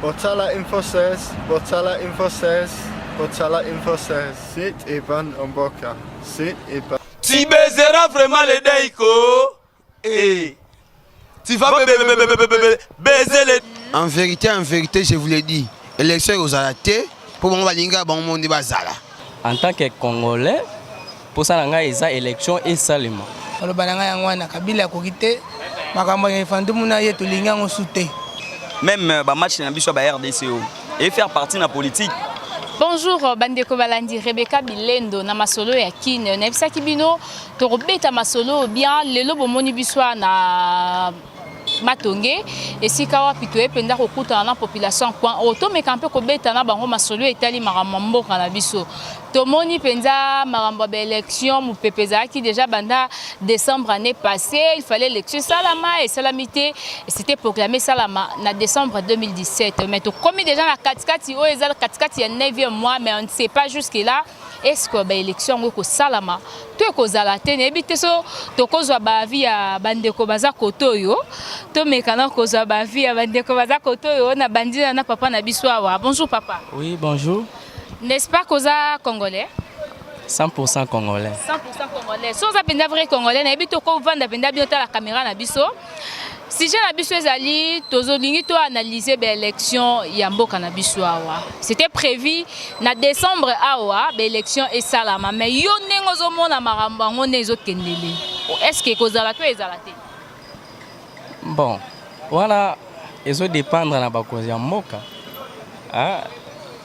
Botala Info 16, Botala Info 16, Botala Info 16. Sit Ivan Omboka. Sit Ivan. Tu baiseras vraiment le Deiko. Eh. Tu vas baiser le. En vérité, je vous l'ai dit, élection ekozala te mpo bango balingi bango mo nde bazala. En tant que Congolais, mposa na ngai eza élection esalema. Aloba na ngai yango wana, Kabila akoki te makambo ya referendum na ye, tolingi yango su te. Même bamatch na biso ya ba RDC oyo et faire partie na politique. Bonjour bandeko balandi Rebecca Bilendo na masolo ya Kin. Nayebisaki bino tokobeta masolo bien lelo. Bomoni biso na Matonge, esika wapi toye mpenza kokutana na population coin oyo. Tomeka mpe kobeta na bango masolo etali makambo ya mboka na biso. Tomoni mpenza makambo ya baélection, mopepe ezalaki déjà banda décembre année passée. Il fallait élection esalama, esalami te. C'était proclamé esalama na décembre 2017, mais tokomi déjà na katikati oyo eza katikati ya 9e mois, mais on ne sait pas jusque là est ce que baélection yango ekosalama to ekozala te. Nayebi te so tokozwa baavis ya bandeko baza kote oyo. Tomekana kozwa baavis ya bandeko baza kote oyo. Na bandina na papa na biso awa. Bonjour papa. Oui, bonjour. N'est-ce pas koza Congolais? 100% Congolais. 100% Congolais. So oza mpenza vrai Congolais, nayebi tokovanda mpenza bino tala caméra na biso. Sujet na biso ezali, tozolingi toanalyse baélection ya mboka na biso awa. C'était prévu na décembre awa baélection esalama, mais yo ndenge ozomona makambo yango nde ezokendele, est ce que ekozala to ezala te? Bon, wana ezodépendre na bakonzi ya mboka. Ah,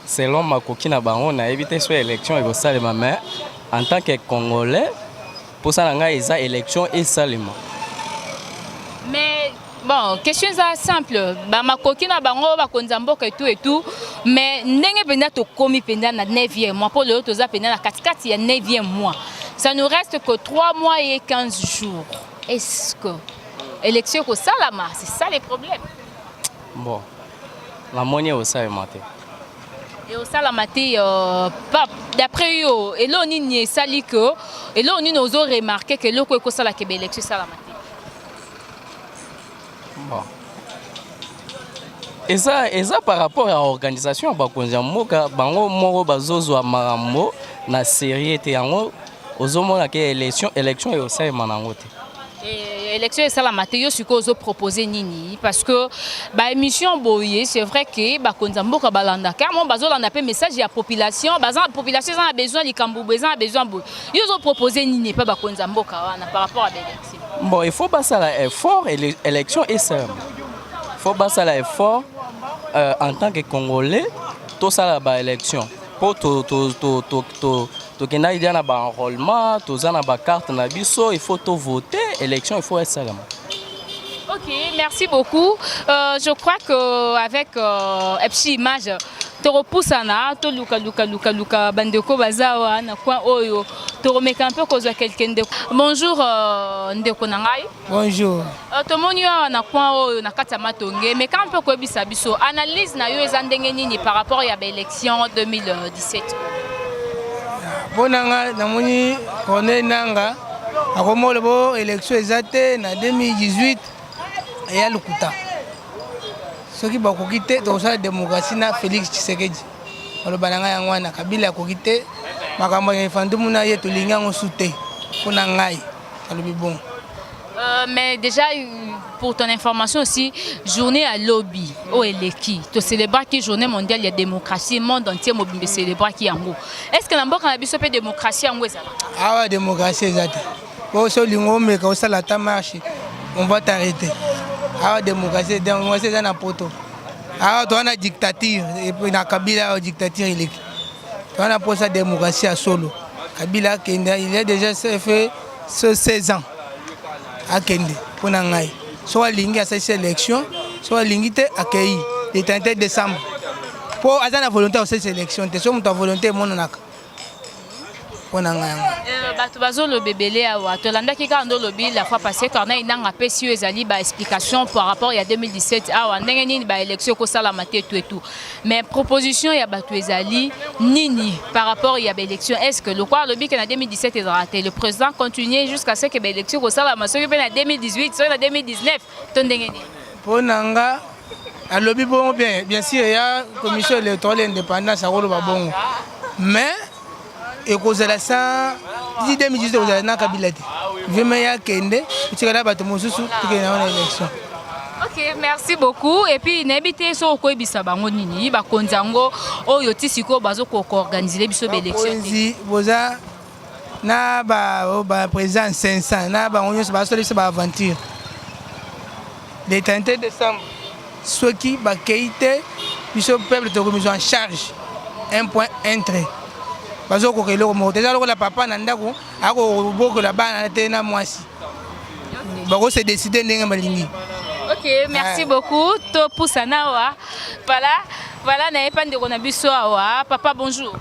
selon makoki na bango, nayebi te so élection ekosalema, mais en tant que Congolais, mposa na ngai eza élection esalema. Mais bon, question eza simple: bamakoki na bango, bakonzi ya mboka etu etu, mais ndenge mpenza tokómi mpenza na 9e mois, mpo lelo toza mpenza na katikati ya 9e mois, ça nous reste que 3 mois et 15 jours. Est-ce que élection ekosalama? C'est ça le problème. Bon, namoni ekosalema te. Ekosalama te. D'après yo, eloko nini esali ke, eloko nini ozo remarquer ke eloko ekosalaka baélection esalama te? Bon, eza par rapport ya organisation ya bakonzi ya mboka. Bango moko bazozwa makambo na sérieux te. Yango ozomona ke élection ekosalema nango te. Élection esalama te. Yo sikoyo ozopropose nini? Parce que baémission boye, c'est vrai ke bakonzi ya mboka balandaka mo, bazolanda mpe message ya population. Baza population eza na besoin likambo boye, eza na besoin boye. Yo ozopropose nini epa bakonzi ya mboka wana par rapport à baélection? Bon, il faut basala effort, élection esalema. Il faut basala effort. En tant que Congolais, tosala baélection mpo tokendaki dia na baenrôlement, toza na bacarte na biso, il faut tovote. Élection il faut esalema. Ok, merci beaucoup. Je crois qu'avec Epsi Image, tokopusana, toluka luka luka luka bandeko baza wana coin oyo. Tokomeka mpe kozwa quelque ndeko. Bonjour ndeko na ngai. Bonjour. Tomoni awa na coin oyo na kati ya Matonge, mais quand mpe koyebisa biso analyse na yo eza ndenge nini par rapport ya baélection 2017? Mpo na nga, namoni Corneille Nanga akomi oloba élection eza te na 2018, eya lokuta. Soki bakoki te, tokosala démocratie na Félix Tshisekedi. Aloba na ngai yango wana, Kabila akoki te makambo ya referendum na ye, tolingi yango su te. Mpo na ngai, alobi bongo. Mais déjà, pour ton information aussi, journée ya lobi oyo eleki, tocélébraki Journée mondiale ya démocratie. Monde entier mobimba célébraki yango. Est ce que na mboka na biso mpe démocratie yango ezala? Awa démocratie eza te. Po so olingi omeka osala ata marche, on va t'arrêter. Awa démocratie eza na poto. Awa toza na dictature na Kabila. Awa dictature eleki. Toza na mposa démocratie ya solo. Kabila akende, il a déjà fait 16 ans, akende. Mpo na ngai, so alingi asalisi élection, so alingi te, akei le 31 décembre, mpo aza na volonté akosalisa élection te. So moto ya volonté emonanaka. Mpo na ngai yango. Bato bazoloba ebele awa. Tolandaki kaka nde olobi la fois passée, Corneille Nanga apesi yo ezali baexplication par rapport ya 2017 awa, ndenge nini baélection ekosalama te, tout et tout. Mais proposition ya bato ezali nini par rapport ya baélection? Est ce que lokwa alobi ke na 2017 ezalaka te, le président continue jusqu'à ce que baélection ekosalama, soki mpe na 2018, soki na 2019, to ndenge nini? Mpo na nga Alobi bongo bien, bien sûr ya commission électorale indépendance akoloba bongo. Mais ekozala sa ti 2018 ekozala na Kabila te. Vraiment ya kende otikala bato mosusu tokende na élection. Ok, merci beaucoup. Et puis nayebi te soki okoyebisa bango nini bakonzi yango oyo ti sikoyo bazokoorganiser biso baélection te. Bakonzi boza na ba ba président 500 na bango nyonso basala biso baaventure le 31 décembre. Soki bakei te, biso peuple tokomizwa en charge un point un trait. Bazokoka eloko moko te. Eza lokola papa na ndako akobokola bana te na mwasi, bakose décider ndenge balingi. Ok, merci beaucoup. Topusana awa. Voilà, voilà, nayepa ndeko na biso awa. Papa, bonjour.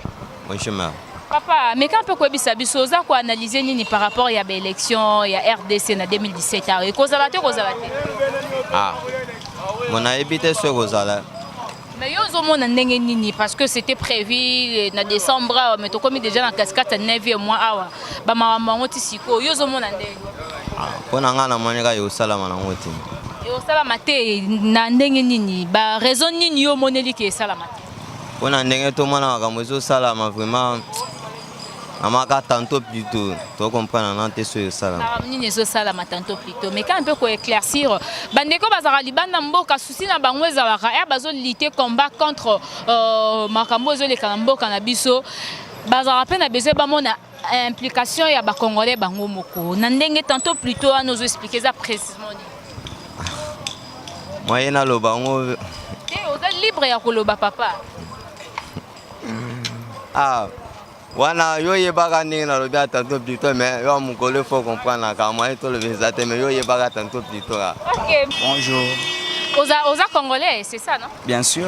Bonjour, mère. Papa, meka mpe koyebisa biso oza koanalyse nini par rapport ya baélection ya RDC na 2017 awa? Ekozala te, ekozala te? Ah, mo nayebi te soki kozala. Mais yo ozomona ndenge nini? Parce que c'était prévu na décembre awa, mais tokomi déjà na katikati ya 9e mois awa, bamakambo yango ti sikoyo, yo ozomona ndenge? Ah, mpo na ngai namoni kaka ekosalama nango te. Ekosalama te na ndenge nini? Baraison nini yo omoneli ke esalama te? Mpo na ndenge tomona makambo ezosalama, vraiment namaka tantôt plutôt tocomprendre na te soki esalama. Makambo nini ezosalama tantôt plutôt? Mais quand mpe koéclaircir bandeko bazalaka libanda mboka, susi na bango ezalaka ya bazolutter combat contre makambo ezoleka na mboka na biso, bazalaka mpe na besoin bamona implication ya bacongolais bango moko. Na ndenge tantôt plutôt wana ozoexpliquer, eza précisément nini? Moye naloba yango. Te, oza libre ya koloba, papa. Ah, wana yo oyebaka ndenge nalobi ya tantôt plutôt, mais yo ya mokolo, faut comprendre kaka. Moye toloba eza te, mais yo oyebaka tantôt plutôt kaka. Ok. Bonjour. Oza congolais, c'est ça, non? Bien sûr.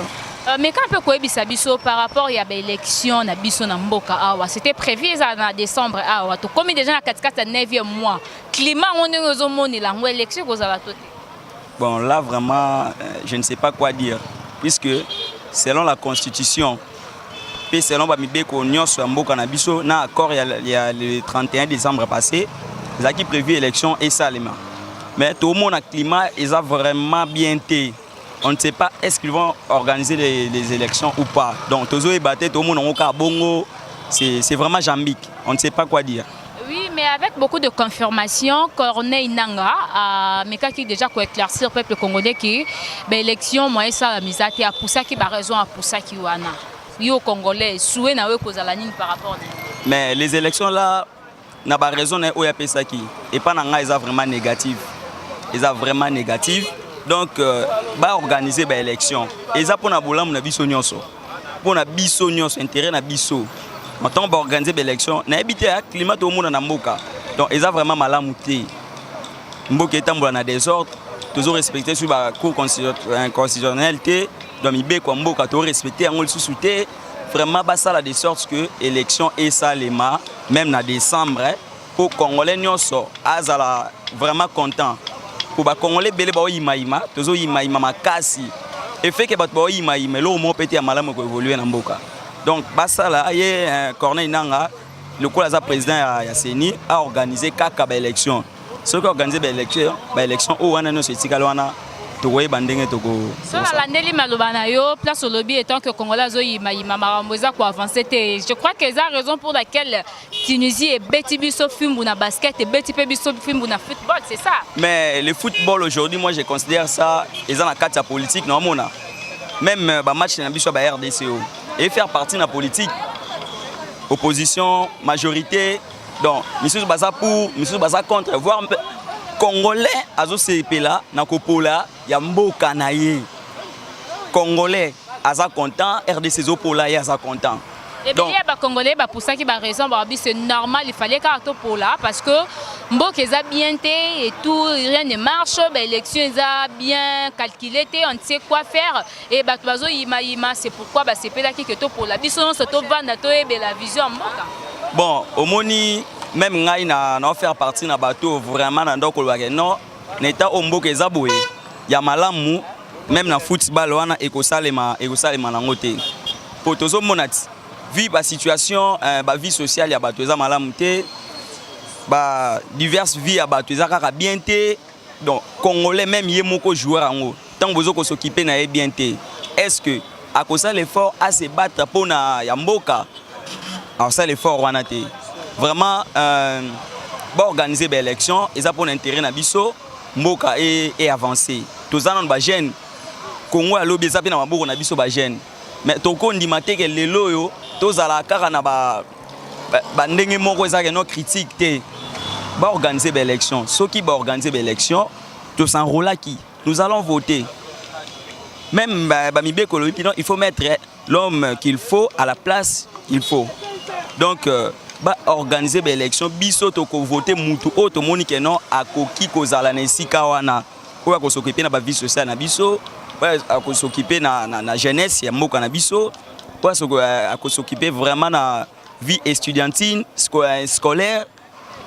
Mais quand mpe koyebisa biso par rapport ya baélection na biso na mboka awa, c'était prévu ezala na décembre awa, tokomi déjà na katikati ya 9e mois. Climat yango ndenge ozomonela yango, élection ekozala to te? Bon, là vraiment, je ne sais pas quoi dire, puisque selon la Constitution, puis selon bamibeko nyonso ya mboka na biso na accord ya le 31 décembre passé, ezalaki prévu élection esalema. Mais tomona climat eza vraiment bien te. On ne sait pas est-ce qu'ils vont organiser les élections ou pas. Donc tozoyeba te, tomona yango kaka bongo, c'est vraiment jambique. On ne sait pas quoi dire. Oui, mais avec beaucoup de confirmations, Corneille Nanga a mekaki déjà koéclaircir peuple congolais qui baélection moyen esalama eza te, apusaki baraison, apusaki wana. Yo congolais, souhait na yo ekozala nini par rapport na Mais les élections là, na baraison na ye oyo apesaki, epa na ngai eza vraiment négative, eza vraiment négative. Donc baorganiser baélection eza mpona bolamu na biso nyonso, mpona biso nyonso, intérêt na biso. Ntango baorganiser baélection, nayebi te ya climat toomona na mboka, donc eza vraiment malamu te. Mboka etambola na désordre, tozorespecter sur bacour constitutionnelle te, donc mibeko ya mboka torespecter yango lisusu te. Vraiment basala de sorte que élection esalema même na décembre, mpo congolais nyonso azala vraiment content, po bacongolais ebele baoyimayima, tozoyimayima makasi efeke bato baoyimayima, eloko moko mpe te ya malamu ekoévoluer na mboka. Donc basala ye Corneille Nanga lokola aza président ya CENI, aorganiser kaka baélection. Soki organiser baélection, baélection oyo wana nyonso etikali wana, tokoyeba ndenge toko. So nalandeli maloba na yo, place olobi étant que congolais azoyimayima, makambo eza koavancer te. Je crois que eza raison pour laquelle Tunisie ebeti biso fimbu na basket, ebeti mpe biso fimbu na football, c'est ça? Mais le football aujourd'hui, moi je considère ça eza na kati ya politique. Naomona même bamatch na biso ya ba RDC oyo et faire partie na politique, opposition, majorité. Donc misusu baza pour, misusu baza contre, voire mpe congolais azosepela na kopola ya mboka na ye. Congolais aza content, RDC ezopola, ye aza content. Ebele ya bacongolais bapusaki baraison, balobi c'est normal, il fallait kaka topola parce que mboka eza bien te et tout, rien ne marche, baélection eza bien calculé te, on ne sait quoi faire et bato bazoyimayima. C'est pourquoi basepelaki ke topola, biso nyonso tovanda, toyebela vision ya mboka. Bon, omoni, même ngai na faire partie na bato vraiment na ndoko kolobaka non, na état oyo mboka eza boye ya malamu, même na football wana ekosalema, ekosalema nango te, po tozomona ti vi basituation, bavie sociale ya bato eza malamu te, ba diverse vie ya bato eza kaka bien te. Donc congolais, même ye moko joueur yango Ntango bozo kosokipe na ye bien te, est ce que akosala effort a se battre mpona ya mboka? Akosala effort wana te. Vraiment, baorganiser baélection eza mpona intérêt na biso, mboka e, e avance. Toza nano bajeune, Kongo ya lobi eza mpe na maboko na biso bajeune, mais tokondima te ke lelo oyo tozala kaka na bandenge ba moko ezalaka no critique te. Baorganiser baélection, soki baorganiser baélection, tosenrolaki, nous allons voter. Même bamibeko elobi, il faut mettre l'homme qu'il faut à la place qu'il faut. Donc baorganiser baélection, biso tokovote mutu oyo tomoni ke non, akoki kozala na esika wana, oyo akosokipe na bavie sociale na biso, oyo akosokipe na jeunesse ya mboka na biso, oyo akosokipe vraiment na vie estudiantine, scolaire,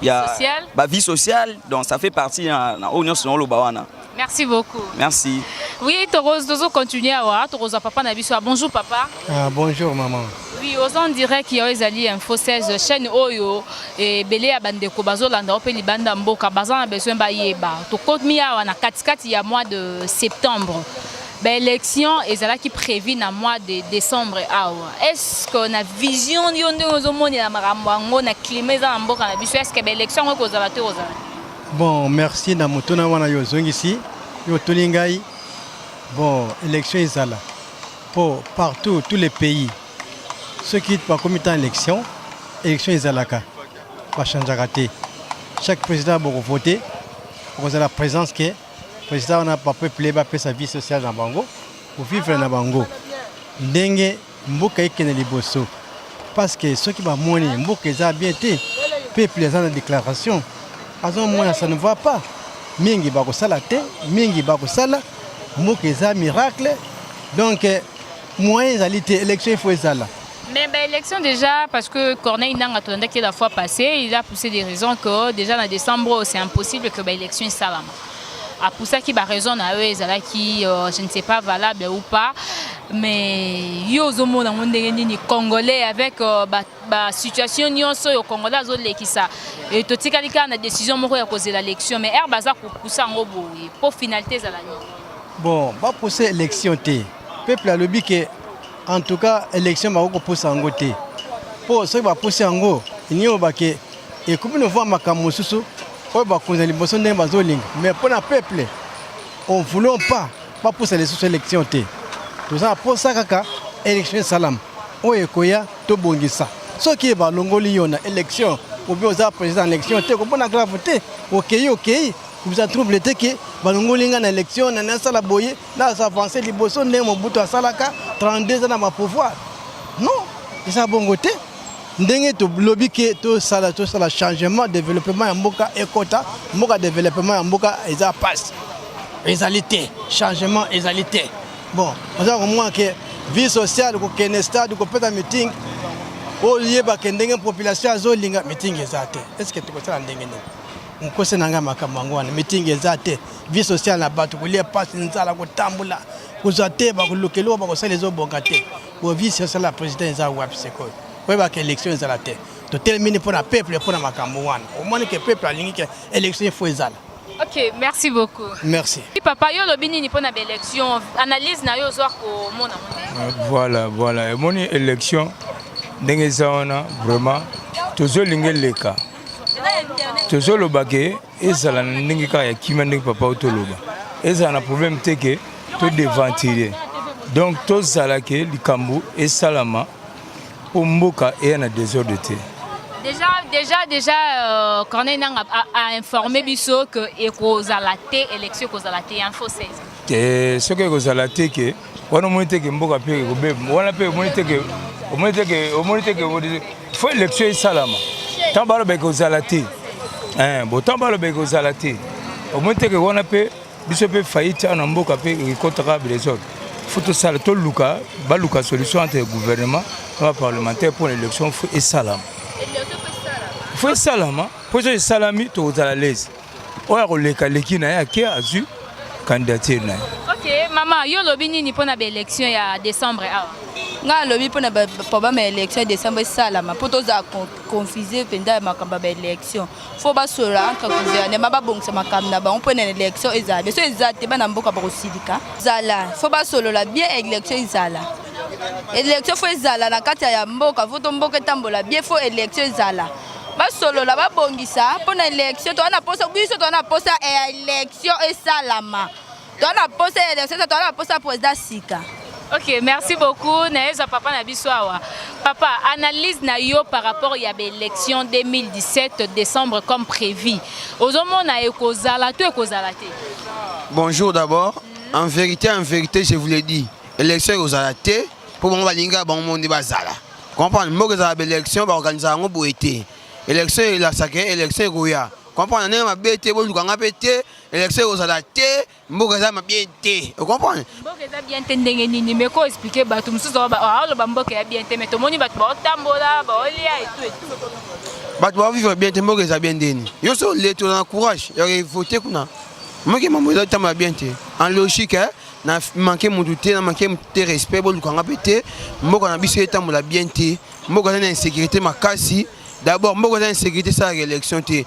ya Sociale. Ba vie sociale. Donc ça fait partie na oyo nyonso naoloba wana. Merci beaucoup. Merci. Oui, Toros, tozo continuer awa, tokozwa papa na biso. Bonjour papa. Ah, bonjour maman. Oui, oza en direct ya ezali Info 16, chaîne oyo ebele ya bandeko bazolanda mpe libanda mboka baza na besoin bayeba. Tokomi awa na katikati ya mois de septembre. Baélection ezalaki prévu na mois de décembre awa. Est-ce que na vision yo, ndenge ozomonela makambo yango na climat eza na mboka na biso, est-ce que baélection yango ekozala te, kozala? Bon, merci na motuna wana yo ozongisi, yo otuni ngai. Bon, élection ezala po partout, tous les pays, soki bakomi ta élection, élection ezalaka, bachangeaka te. Chaque président bokovote, okozala présence ke président wana, bapeuple bapesa vie sociale na bango, kovivre na bango ndenge mboka ekende liboso, parce que soki bamoni mboka eza bien te, peuple eza na déclaration, azomona ça ne va pas, mingi bakosala te, mingi bakosala mboka eza miracle. Donc moyen ezali te, élection il faut ezala. Mais bah, élection déjà, parce que Corneille Nanga tolandaki la fois passée, il a poussé des raisons que déjà en décembre, c'est impossible que bah, élection esalama. Apusaki ba raison na eux ezalaki, je ne sais pas, valable ou pas, mais yo ozomona yango ndenge nini, congolais avec ba situation nyonso oyo congolais azolekisa, totikali kaka na décision moko ya kozela élection, mais ere baza kopusa yango boye mpo finalité ezala nini? Bon, bapousse élection te. Peuple alobi ke en tout cas élection bakoki kopusa yango te, mpo soki bapusi yango, elingi koloba ke ekomi novwa makambo mosusu oyo bakonzi ya liboso ndenge bazolinga. Mais mpo na peuple, on voulons pas bapusa lisusu élection te. Toza na posa kaka élection esalama, oyo ekoya tobongisa. Soki balongoli yo na élection, obi oza président na élection te, komona grave te, okei okei kobisa trouble te ke balongoli nga na élection, na nasala boye, naza avance liboso ndenge Mobutu asalaka 32 ans na bapouvoir. Non, eza bongo te. Ndenge tolobi ke tosala, tosala changement, développement ya mboka ekota mboka. Développement ya mboka eza pasi, ezali te, changement ezali te. Bon, oza komona ke vie sociale, kokende stade kopeta meeting, oyebake ndenge population azolinga, meeting eza te. Est ce que tokosala ndenge nini? Nkosi na ngai, makambo yango wana, meeting eza te, vie sociale na bato kolia pasi, nzala, kotambola kozwa te, bakoluka eloko bakosala ezobonga te. Bo vie sociale ya président eza wapi sikoyo? Oyebaka élection ezala te, totelemini mpo na peuple, mpo na makambo wana. Omoni ke peuple alingi ke élection il faut ezala. Ok, merci beaucoup. Merci. Papa, yo olobi nini mpona baélection? Analyse na yo, ozwa komona ngo? Voilà, emoni élection ndenge eza wana, vraiment tozolinga eleka. Tozoloba ke ezala na ndenge kaka ya kimia, ndenge papa oyo toloba, ezala na problème te ke todevantile. Donc tozala ke likambo esalama mpo mboka eya na désordre te. Déjà, Corneille Nanga a informé biso que ekozala te, élection ekozala te, Info 16. Te, soki ekozala te, ke wana omoni te ke mboka mpe ekobeba wana mpe omoni te ke, omoni te ke, omoni te ke faut élection esalama. Ntango baloba ekozala te, bon, ntango baloba ekozala te, omoni te ke wana mpe biso mpe faillite awa na mboka mpe ekotaka désordre. Faut tosala, toluka, baluka solution entre gouvernement na baparlementaire mpo na élection. Faut esalama, faut esalama, mpo soki esalami tokozala lese. Oyo akoleka leki na ye, ake azwi candidature na ye. Ok, mama, yo olobi nini mpona baélection ya décembre awa? Ngai alobi mpo na problème ya élection ya décembre esalama mpo tozala confuse mpenza ya makambo ya baélection. Fo basolola entre gouvernement, babongisa makambo na bango mpo na élection ezala bien. So eza te, bana mboka bakosilika. Zala fo basolola bien, élection ezala. Élection fo ezala na kati ya mboka, fo to mboka etambola bien, fo élection ezala. Basolola, babongisa mpo na élection. Toza na posa, biso toza na posa ya élection esalama. Toza na posa ya élection, toza na posa ya président sika. Ok, merci beaucoup. Naeza papa na biso awa. Papa, analyse na yo par rapport ya baélection 2017 décembre comme prévu. Ozomona ekozala to ekozala te? Bonjour d'abord. En vérité, en vérité, je vous l'ai dit, élection ekozala te mpo bango balingaka bango mo nde bazala comprendre. Mboka ezala baélection, baorganiza yango boye te. Élection elasaka, élection ekoya comprendre ndenge mabe te. Bolukanga mpe te, élection ekozala te. Mboka eza mabe te, ocomprendre? Mboka eza bien te ndenge nini? Mais ko expliquer bato mosusu aoloba mboka ya bien te, mais tomoni bato baotambola, baolia etu etu. Bato bavivre bien te, mboka eza bien ndeni? Yo so oleti, oza na courage ya vote kuna. Moke mambo eza tambola bien te. En logique, na manke mutu te, na manke mutu te respect. Bolukanga mpe te. Mboka na biso etambola bien te, mboka eza na insécurité makasi. D'abord, mboka eza insécurité, esalaka élection te.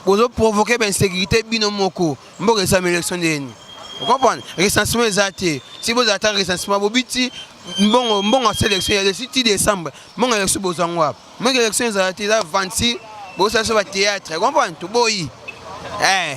Bozoprovoke bainsécurité bino moko. Mboka esalama élection ndeni? Ocomprendre? Recensement eza te. Si bozala ta recensement, bobiti mbongo, mbongo ya élection ya ti décembre, mbongo élection bozwango wapi? Mboka élection ezala te, eza 26, bosala so bathéâtre, comprendre? Toboyi, eh.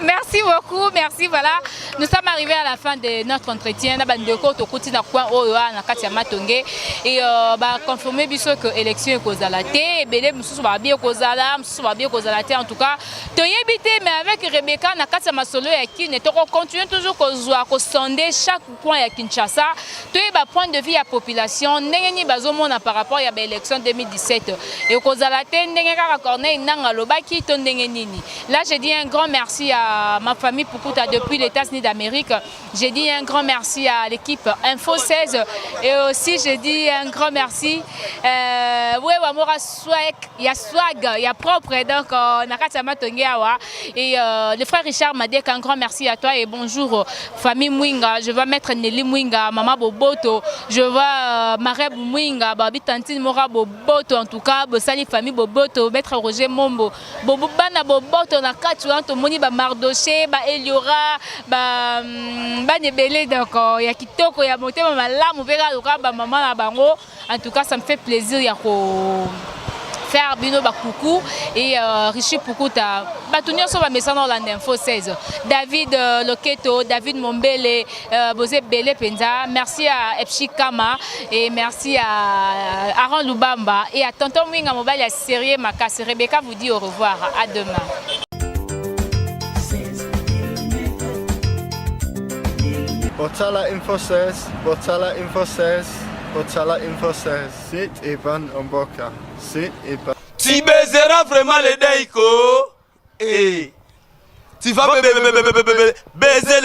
Merci beaucoup, merci. Voilà, nous sommes arrivés à la fin de notre entretien. Na bandeko tokuti na coin oyo na kati ya Matonge et ba confirmer biso que élection ekozala te. Ebele mosusu babi ekozala, mosusu babi ekozala te. En tout cas, toyebi te, mais avec Rebecca na kati ya masolo ya Kin, toko continuer toujours kozwa kosonder chaque coin ya Kinshasa, toyeba point de vue ya population, ndenge nini bazomona par rapport ya baélection 2017 ekozala te, ndenge kaka Corneille Nanga alobaki to ndenge nini. Là, j'ai dit un grand merci à ma famille Pukuta depuis les États-Unis d'Amérique. J'ai dit un grand merci à l'équipe Info 16 et aussi j'ai dit un grand merci ouais, Wamora swag, il y a swag, il y a propre. Donc na kati ya Matonge awa et le frère Richard Madek, un grand merci à toi et bonjour famille Mwinga. Je vois maître Nelly Mwinga, maman Boboto, je vois Mareb Mwinga, babi tantine Mora Boboto. En tout cas, bosali famille Boboto, maître Roger Mombo, Bobo, bana Boboto na kati wana, tomoni ba Mardoché, ba Eliora, ba bana ebele. Donc ya kitoko, ya motema malamu mpe kaka lokola bamama na bango. En tout cas, ça me fait plaisir ya ko faire bino bakuku et Richi Pukuta, bato nyonso bamesana olanda Info 16, David Loketo, David Mombele, boza ebele mpenza. Merci à Epchi Kama et merci à Aaron Lubamba et à tonton Mwinga, mobali ya sérieux makasi. Rebecca vous dit au revoir, à demain. Botala Info 16, Botala Info 16, Botala Info 16. Sit Ivan Omboka. Sit Ivan. Tu baiseras vraiment les Daiko. Eh. Tu vas baiser.